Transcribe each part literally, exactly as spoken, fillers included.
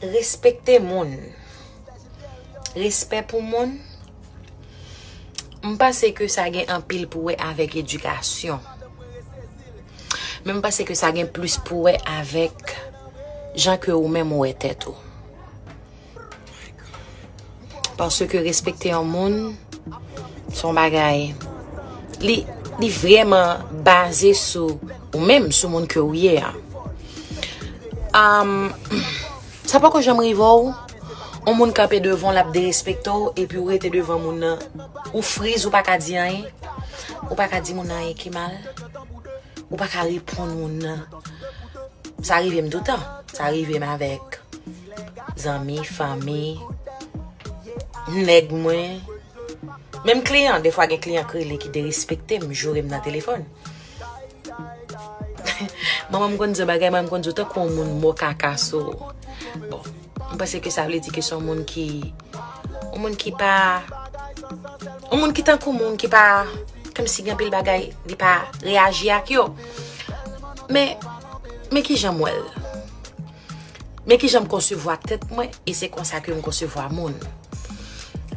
Respekte moun. Respè pou moun. M panse ke sa gen anpil pou wè avèk edikasyon. Men m panse ke sa gen plis pou wè avèk jan ke ou menm ou wè tèt ou. Paske respekte yon moun, se yon bagay, li, li vrèman baze sou ou menm, sou moun ke ou ye a. Am, sa poko janm rive w, yon moun kanpe devan w, l ap derespekte w, epi ou rete devan moun nan, ou friz, ou pa ka di anyen, ou pa ka di moun nan anyen ki mal, ou pa ka reponn moun nan. Sa rive m toutan. Sa rive m avèk zanmi, fanmi, nèg mwen. Menm kliyan, defwa gen kliyan k rele ki derespekte m, joure m nan telefòn. Manman m konn di bagay, manman m konn di w tankou yon moun mò kaka sou. Bon, m panse ke sa vle di ke se yon moun ki, yon moun ki pa, yon moun ki tankou moun ki pa, kòmsi gen anpil bagay, li pa reyaji ak yo. Men, men ki jan m wè l. Men ki jan m konsevwa tèt mwen, e se konsa ke m konsevwa moun.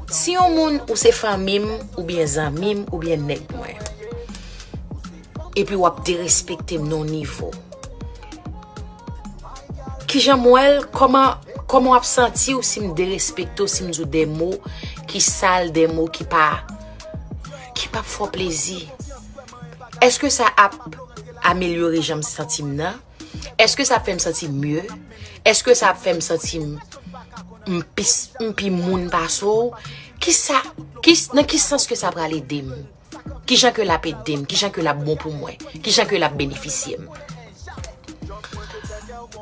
Si yon moun, ou se fanmi m, oubyen zanmi m, oubyen nèg mwen, epi w ap derespekte m nan yon nivo, ki jan m wè l, kòman, kòman w ap santi w si m derespekte w, si m di w de mo ki sal, de mo ki pa, ki p ap fè w plezi? Èske sa ap amelyore jan m santi m nan? Èske sa ap fè m santi m mye? Èske sa ap fè m santi m, m pi, m pi moun pase w? Kisa, ki, nan ki sans ke sa pral ede m? Kijan ke l ap ede m? Kijan ke l ap bon pou mwen? Kijan ke l ap benefisye m?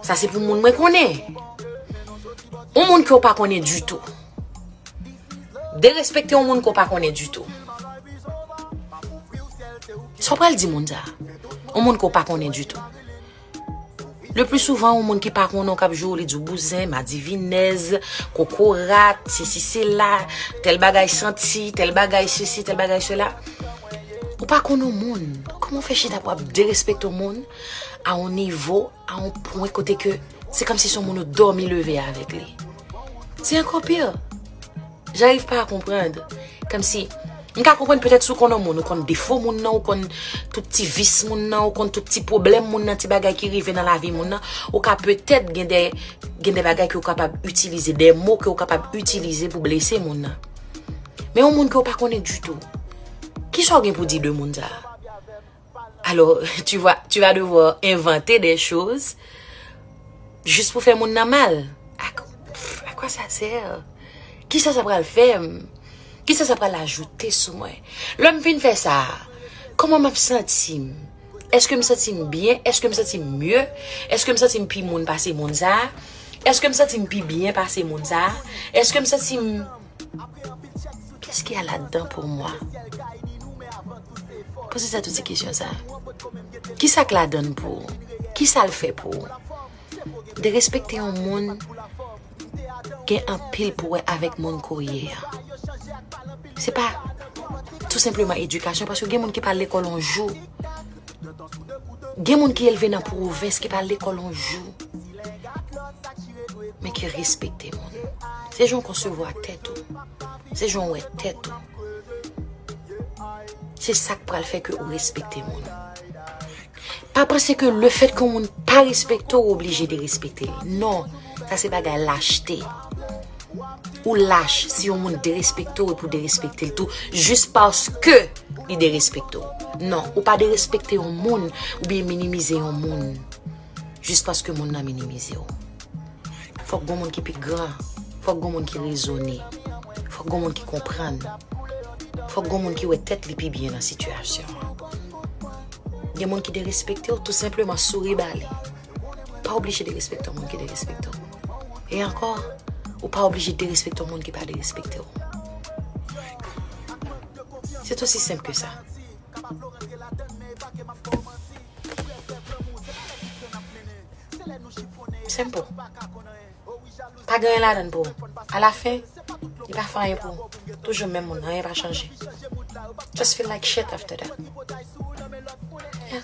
Sa se pou moun mwen konnen. Yon moun ke w pa konnen ditou. Derespekte yon moun ke w pa konnen ditou. Sa w pral di moun sa? Yon moun ke w pa konnen ditou. Le pli souvan, yon moun ki pa konnen w k ap joure w, li di w bouzen, madivinèz, kokorat, sesi sela, tèl bagay santi, tèl bagay sesi, tèl bagay sela. Ou pa konn yon moun. Kòman w fè chita pou w ap derespekte yon moun a yon nivo, a yon pwen kote ke se kòmsi se yon moun ou dòmi leve avèk li? Se ankò pi. J'arrive pas à comprendre. Kòmsi, m ka konprann petèt si w konn yon moun, ou konn defo moun nan, ou konn tout ti vis moun nan, ou konn tout ti pwoblèm moun nan, ti bagay ki rive nan lavi moun nan, ou ka petèt gen de, gen de bagay ke w kapab itilize, de mo ke w kapab itilize pou blese moun nan. Men yon moun ke w pa konnen ditou, kisa w gen pou di de moun sa a? Alors, tu vas, tu vas devoir inventer des choses juste pou fè moun nan mal. À qu-, à quoi ça sert? Kisa sa pral fè m? Kisa sa pral ajoute sou mwen? Lè m fin fè sa, kòman m ap santi m? Èske m santi m byen? Èske m santi m mye? Èske m santi m pi moun pase moun sa a? Èske m santi m pi byen pase moun sa a? Èske m santi m Qu'est-ce qu'il y a là-dedans pour moi? Poze tèt ou ti kesyon sa. Kisa k ladann pou ou? Kisa l fè pou ou? Derespekte yon moun gen anpil pou wè avèk moun ke w ye a. Se pa tou senpleman edikasyon, paske gen moun ki pa al lekòl yon jou. Gen moun ki elve nan pwovens, ki pa al lekòl yon jou, men ki respekte moun. Se jan w konsevwa tèt ou. Se jan w wè tèt ou. Se sa k pral fè ke ou respekte moun. Pa panse ke lefètke yon moun pa respekte w, ou oblije derespekte l. Non, sa se bagay lachte. Ou lach si yon moun derespekte w epi w derespekte l tou, jis paske li derespekte w. Non, ou pa derespekte yon moun oubyen minimize yon moun jis paske moun nan minimize w. Fòk gon moun ki pi gran, fòk gon moun ki rezone, fòk gon moun ki konprann, fòk gon moun ki wè tèt li pi byen nan sitiyasyon an. Gen moun ki derespekte w, tou senpleman souri ba li. Pa oblije derespekte yon moun ki derespekte w. E ankò, ou pa oblije derespekte yon moun ki pa derespekte w. C'est aussi simple que ça. Simple. Pa gen anyen ladann pou ou. Alafen, li pa fè anyen pou ou. Toujou menm moun, anyen pa chanje. Just feel like shit after that. Yeah.